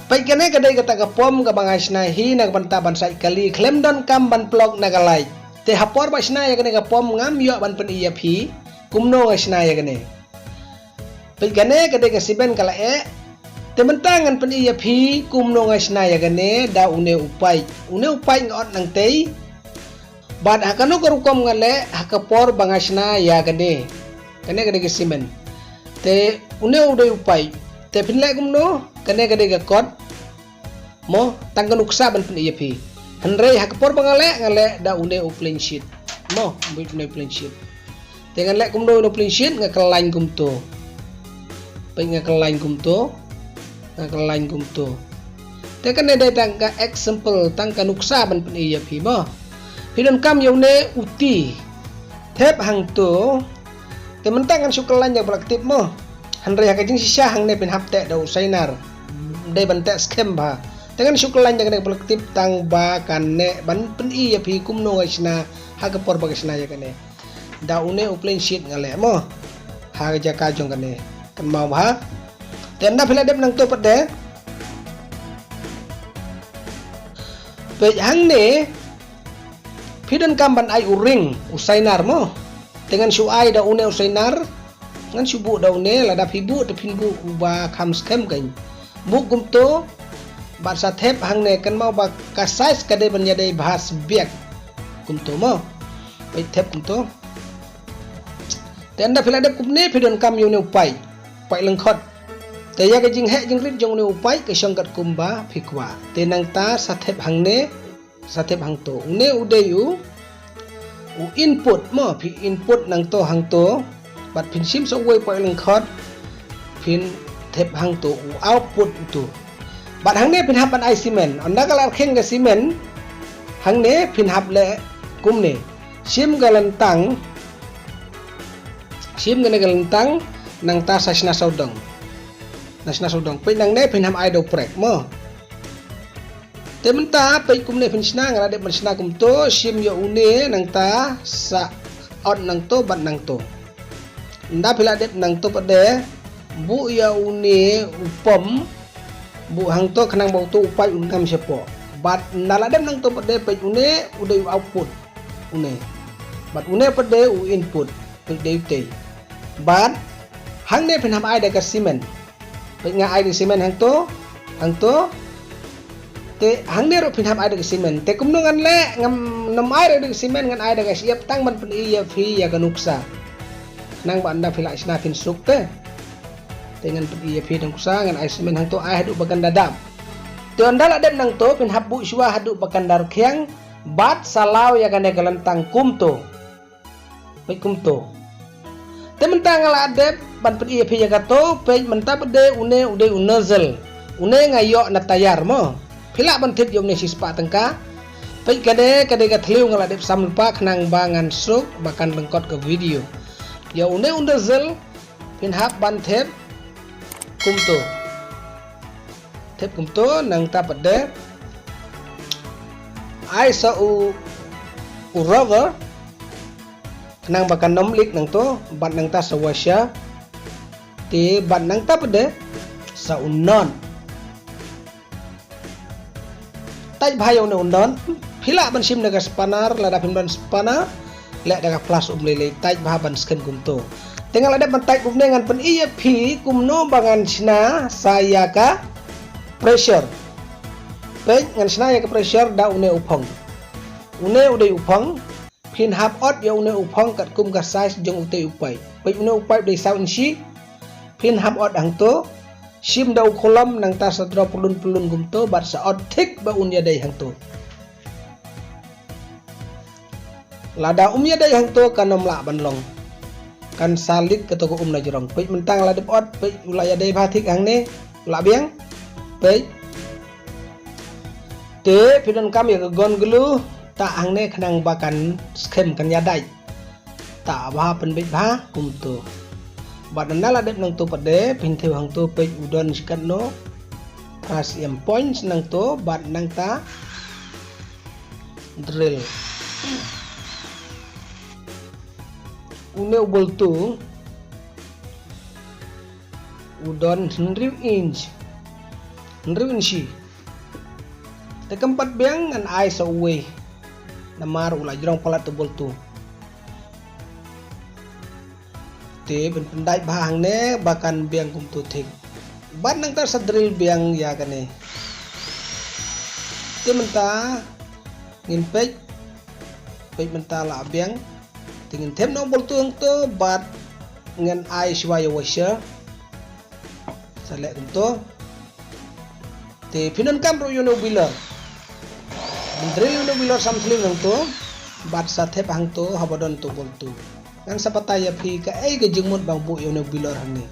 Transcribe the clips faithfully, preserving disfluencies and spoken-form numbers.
Peit kane ka dei kata ka pom kaba nga shna hi na ka bynta ban sait kali khlem donkam ban plok na ka light. Te ha por ba shna ïa kane ka pom ngam ïoh ban pyni ïa phi kumno nga shna ïa kane. Peit kane ka dei ka simen ka la eh. Te mynta ngan pyni ïa phi kumno nga shna ïa kane da une u paip. Une u paip nga ot nangtei. Bad ha kano ka rukom nga leh ha ka por ba nga shna ïa kane. Kane ka dei ka simen. Te une u dei u paip. Te phin leh kumno? Kane ka dei ka kot. Mo, tang ka nuksa ban pyni ïa phi. Hynrei ha ka por ba nga leh, nga leh da une u plain sheet. Mo, bad une u plain sheet. Te ngan leh kumno une u plain sheet, nga kyllain kumto. Peit nga kyllain kumto. Nga kyllain kumto. Te kane dei tang ka example, tang ka nuksa ban pyni ïa phi mo. Phi donkam ïa une u ti. Thep hangto. Te mynta ngan shu kyllain ïa ka plastik mo. Hynrei ha ka jingshisha hangne phin hap teh da u sainar. Dei ban teh skhem bha. Te ngan shu kyllain ïa kane ka plastik tang ba kan neh ban pyni ïa phi kumno nga shna ha ka por ba ka shna ïa kane. Da une u plain sheet nga leh mo. Ha ka jaka jong kane. Kynmaw bha. Te ynda phi la dep nangto pat de. Peit hangne. Phi donkam ban ai u ring, u sainar mo. Te ngan shu ai da une u sainar. Ngan shu buh da une, lada phi buh, te phin buh uba kham skhem kein. Buh kumto, bad sa thep hangne kynmaw ba ka size ka dei ban ïadei bha sbiak. Kumto mo. Peit thep kumto. Te ynda phi la dep kumne phi donkam ïa une u paip. Paip lyngkhot. Te ïa ka jingheh jingrit jong une u paip ka shong katkum ba phi kwah. Te nangta sa thep hangne. Sa thep hangto. Une u dei u. U input mo, phi input nangto hangto. Bad phin shim sa uwei paip lyngkhot. Phin thep hangto u output uto. Bad hangne phin hap ban ai simen. Ynda ka la kheng ka simen. Hangne phin hap leh kumne. Shim ka lyntang. Shim kane ka lyntang. Nangta sa shna sawdong. Na shna sawdong. Peit nangne phin hap ai da u prek mo. Te mynta peit kumne phin shna, nga la dep ban shna kumto, shim ïa une nangta sa ot nangto bad nangto. Ynda phi la dep nangto pat de, buh ïa une u pom, buh hangto khnang ba uto u paip un ngam shapoh. Bad ynda la dep nangto pat de peit une u dei u output. Une. Bad une pat de u input. Peit dei utei. Bad hangne phin hap ai da ka simen. Peit nga ai da ka simen hangto. Hangto. Te hangne ruh phin hap ai da ka simen. Te kumno ngan leh ngam nym ai da ka simen ngan ai da ka shyiap tang ban pyni ïa phi ïa ka nuksa. Nang ba ynda phi la shna phin suk te. Te ngan pyni ïa phi da ka nuksa ngan ai simen hangto ai haduh ba kan da dap. Te ynda la dep nangto phin hap buh shuwa haduh ba kan da rkhiang bad sa law ïa kane ka lyntang kumto. Peit kumto. Te mynta nga la dep ban pyni ïa phi ïa kato, peit mynta pat de une u dei u nozzle. Une nga ïoh na tayar mo. Phi lah ban thied ïa une shispah tyngka. Peit kane ka dei ka thliew nga la dep sam lypa khnang ba ngan suk ba kan lyngkot ka video. Ïa une u nozzle phin hap ban thep kumto. Thep kumto nangta pat de. Ai sa u u rubber. Khnang ba kan nym leak nangto bad nangta sa washer. Te bad nangta pat de sa u nut. Tait bha ïa une u nut. Phi lah ban shim da ka spanner, lada phim don spanner. Leh da ka plas um lei lei tait bha ban skhem kumto. Te nga la dep ban tait kumne ngan pyni ïa phi kumno ba ngan shna sa ïa ka pressure. Peit ngan shna ïa ka pressure da une u phong. Une u dei u phong. Phin hap ot ïa une u phong katkum ka size jong utei u paip. Peit une u paip dei saw inshi. Phin hap ot hangto. Shim da u khulom nangta sa drop pylun pylun kumto bad sa ot thik ba un ïadei hangto. Lada um ïadei hangto kan ym lah ban long. Kan sa leak kato ka um na jrong. Peit mynta nga la dep ot, peit u la ïadei bha thik hangne. U la biang. Peit. Te phi donkam ïa ka gun glue ta hangne khnang ba kan skhem kan ïadei. Ta bha pynbeit bha kumto. Bad nda la dep nangto pat de phin thew hangto peit u don shi katno. Press ïa em point nangto bad nangta drill. Une u boltu u don hynriew inch. Hynriew inshi. Te kam pat biang ngan ai sa uwei. Namar u la jrong palat to bol to. Te ban pyndait bha hangne ba kan biang kumto thik. Bad nangta sa drill biang ïa kane. Te mynta ngin peit, peit mynta la biang. Te ngin thep noh bol to hangto bad ngin ai shuwa ïa washer. Sa leh kumto. Te phin donkam ruh ïa une u bilor. Ban drill ïa une u bilor sam slim hangto. Bad sa thep hangto haba don to bol to. Ngan sa batai ïa phi kaei ka jingmut ba nga buh ïa une u bilor hangne.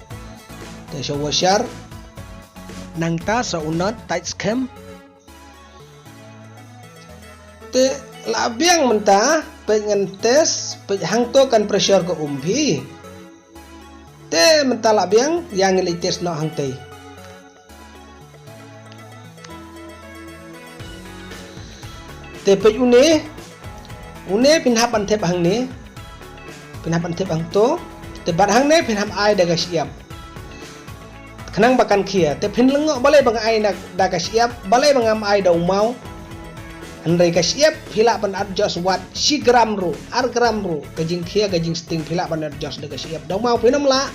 Te sha washer. Nangta sa u nut tight skhem. Te la biang mynta, peit ngan test, peit hangto kan pressure ka um phi. Te mynta la biang, ïa ngin leit test noh hangtei. Te peit une, une phin hap ban thep hangne. Phin hap ban thep hangto. Te bad hangne phin hap ai da ka shyiap. Khnang ba kan khia. Te phin lyngngoh balei ba nga ai da, da ka shyiap, balei ba ngam ai da u maw. Hynrei ka shyiap phi lah ban adjust wat shi gram ruh, ar gram ruh. Ka jingkhia ka jingsting phi lah ban adjust da ka shyiap. Da u maw phin ym lah.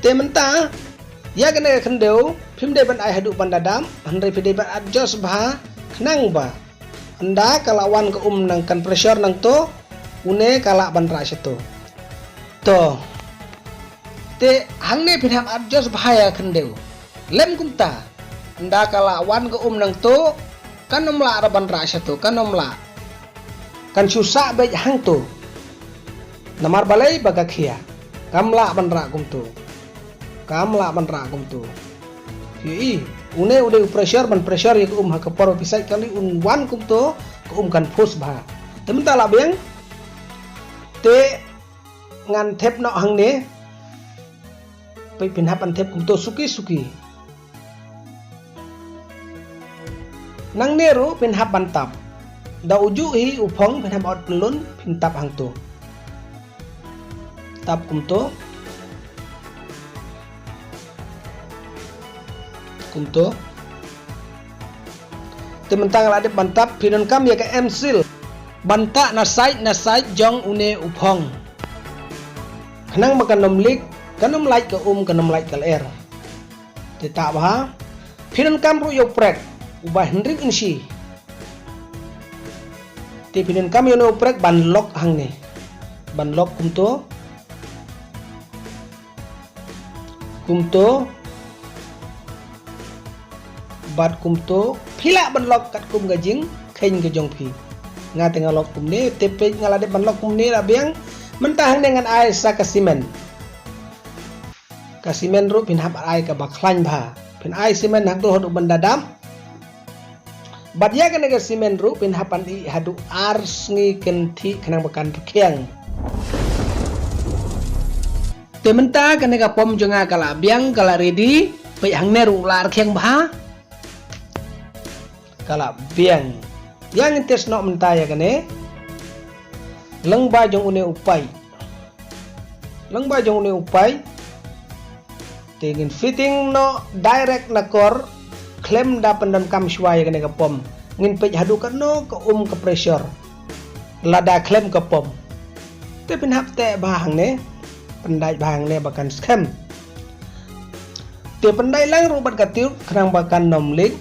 Te mynta, ïa kane ka khyndew, phim dei ban ai haduh ban da dam, hynrei phi dei ban adjust bha, khnang ba. Ynda ka la wan ka um nang kan pressure nangto, une ka lah ban rah shato. To. Te hangne phin hap adjust bha ïa khyndew. Lem kumta. Ynda ka la wan ka um nangto, kan ym lah ra ban rah shato, kan ym lah. Kan shu sah beit hangto. Namar balei ba ka khia. Kam lah ban rah kumto. Kam lah ban rah kumto. Phi i, une u dei u pressure ban pressure ïa ka um ha ka por ba phi sait kali un wan kumto, ka um kan phus bha. Te mynta la biang. Te ngan thep noh hangne. Peit phin hap ban thep kumto suki suki. Nangne ruh phin hap ban tap. Da uju hi u phong phin hap ot pynlun phin tap hangto. Tap kumto. Kumto. Te mynta nga la dep ban tap phi donkam ïa ka M seal. Ban tah na side na side jong une u phong. Khnang ba kan ym leak, kan ym lait ka um, kan ym lait ka lyer. Te tah bha. Phi donkam ruh ïa u prek uba hynriew inshi. Te phi donkam ïa une u prek ban lock hangne. Ban lock kumto. Kumto. Bad kumto. Phi lah ban lock katkum ka jingkheiñ ka jong phi. Nga te nga lock kumne, te peit nga la dep ban lock kumne la biang. Mynta hangne ngan ai sa ka simen. Ka simen ruh phin hap ai kaba khlaiñ bha. Phin ai simen hangto haduh ban da dam. Bad ïa kane ka simen ruh phin hap ban ih haduh ar sngi kynthih khnang ba kan rkhiang. Te mynta kane ka pom jong nga ka la biang ka la ready. Peit hangne ruh la rkhiang bha. Ka la biang. Ïa ngin test noh mynta ïa kane. Lyngba jong une u paip. Lyngba jong une u paip. Te ngin fitting noh direct na kor. Khlem da pyndonkam shuwa ïa kane ka pom. Ngin peit haduh katno ka um ka pressure. Lada khlem ka pom. Te phin hap teh bha hangne. Pyndait bha hangne ba kan skhem. Te pyndait lang ruh bad ka tube khnang ba kan ym leak,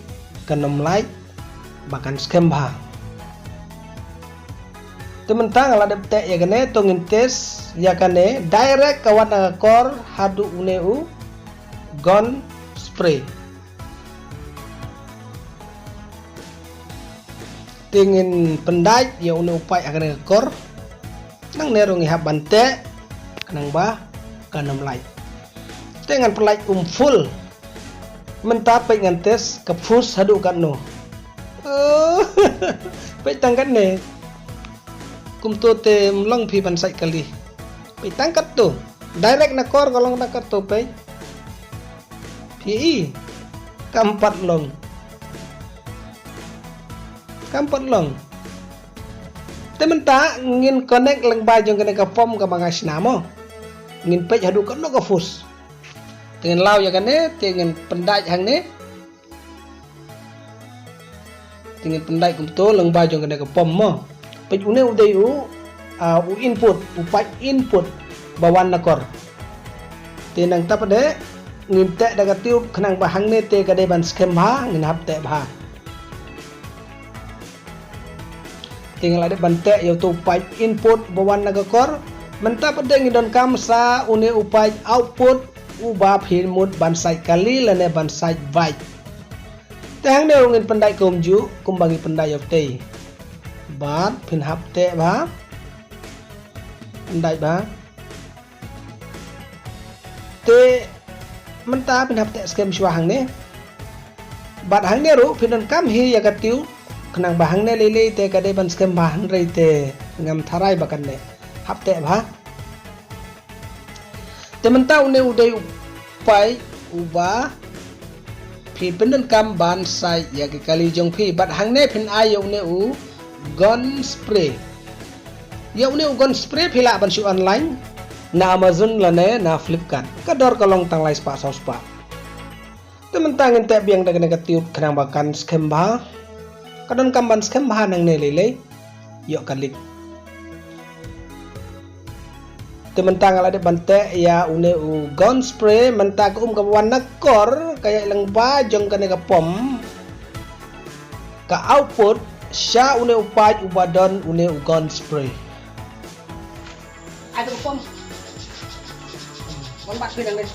kan ym lait, ba kan skhem bha. Te mynta nga la dep teh ïa kane, to ngin test ïa kane direct ka wan na ka kor haduh une u gun spray. Te ngin pyndait ïa une u paip ha kane ka kor. Nangne ruh ngi hap ban teh khnang ba kan ym lait. Te ngan pyllait um full. Mynta peit ngan test ka fuse haduh katno. Oh, peit tang katne. Kumto te ym long phi ban sait kali. Peit tang katto. Direct na kor ka long tang katto peit. Phi i. Kam pat long. Kam pat long. Te mynta ngin connect lyngba jong kane ka pom kaba nga shna mo. Ngin peit haduh katno ka fuse. Te ngin law ïa kane, te ngin pyndait hangne. Te ngin pyndait kumto lyngba jong kane ka pom mo. Peit une u dei u, ah, u input, u pipe input ba wan na kor. Te nangta pat de ngin teh da ka tube khnang ba hangne te ka dei ban skhem bha, ngin hap teh bha. Te nga la dep ban teh ïa uto u pipe input ba wan na ka kor. Mynta pat de ngi donkam sa une u pipe output uba phi mut ban sait kali lane ban sait bike. Te hangne ruh ngin pyndait kumjuh kumba ngi pyndait ïa utei. Bad phin hap teh bha. Pyndait bha. Te mynta phin hap teh skhem shuwa hangne. Bad hangne ruh phin donkam hi ïa ka tube khnang ba hangne lei lei te ka dei ban skhem bha, hynrei te ngam tharai ba kane. Hap teh bha. Te mynta une u dei u pipe uba phi pyndonkam ban sait ïa ki kali jong phi. Bad hangne phin ai ïa une u gun spray. Ïa une u gun spray phi lah ban shu online na Amazon lane na Flipkart. Ka dor ka long tang lai spah saw spah. Te mynta ngin teh biang da kane ka tube khnang ba kan skhem bha. Ka donkam ban skhem bha nangne lei lei. Ïoh ka leak. Te mynta nga la dep ban teh ïa une u gun spray, mynta ka um kaba wan na kor ka ïaid lyngba jong kane ka pom. Ka output sha une u pipe uba don une u gun spray. Ai tu pom. Pom bat phi nangne.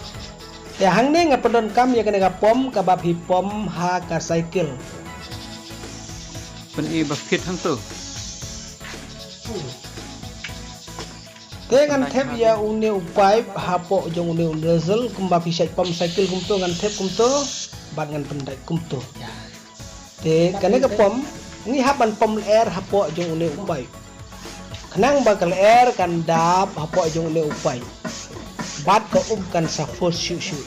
Te hangne nga pyndonkam ïa kane ka pom kaba phi pom ha ka cycle. Pyn-i ba fit hangto. Te ngan thep ïa une u pipe hapoh jong une u nozzle kumba phi shait pom cycle kumto, ngan thep kumto bad ngan pyndait kumto. Te kane ka pom ngi hap ban pom lyer hapoh jong une u pipe. Khnang ba ka lyer kan dap hapoh jong une u pipe. Bad ka um kan sa force shuh shuh.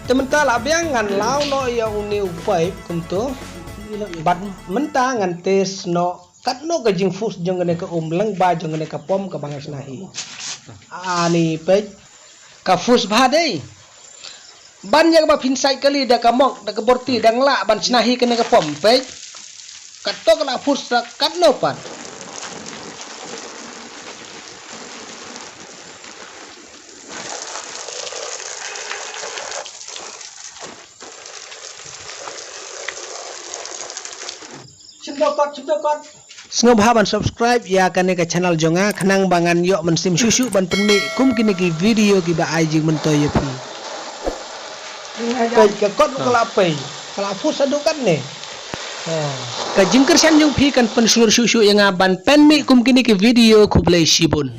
Te mynta la biang ngan law noh ïa une u pipe kumto. Bad mynta ngan test noh katno ka jingforce jong kane ka um lyngba jong kane ka pom kaba nga shna hi. Ani peit. Ka force bha dei. Ban ïa kaba phin sait kali da ka mok, da ka borti, da ngla ban shna hi kane ka pom, peit. Katto ka la force ta katno pat. Shim doh kot, shim doh kot. Sngewbha ban subscribe ïa kane ka channel jong nga khnang ba ngan ïoh mynsiem shuh shuh ban pynmih kum kine ki video kiba ai jingmyntoi ïa phi. Peit ka kot ka la pei, ka la force haduh katne. Ka jingkyrshan jong phi kan pynshlur shuh shuh ïa nga ban pynmih kum kine ki video, khublei shibun.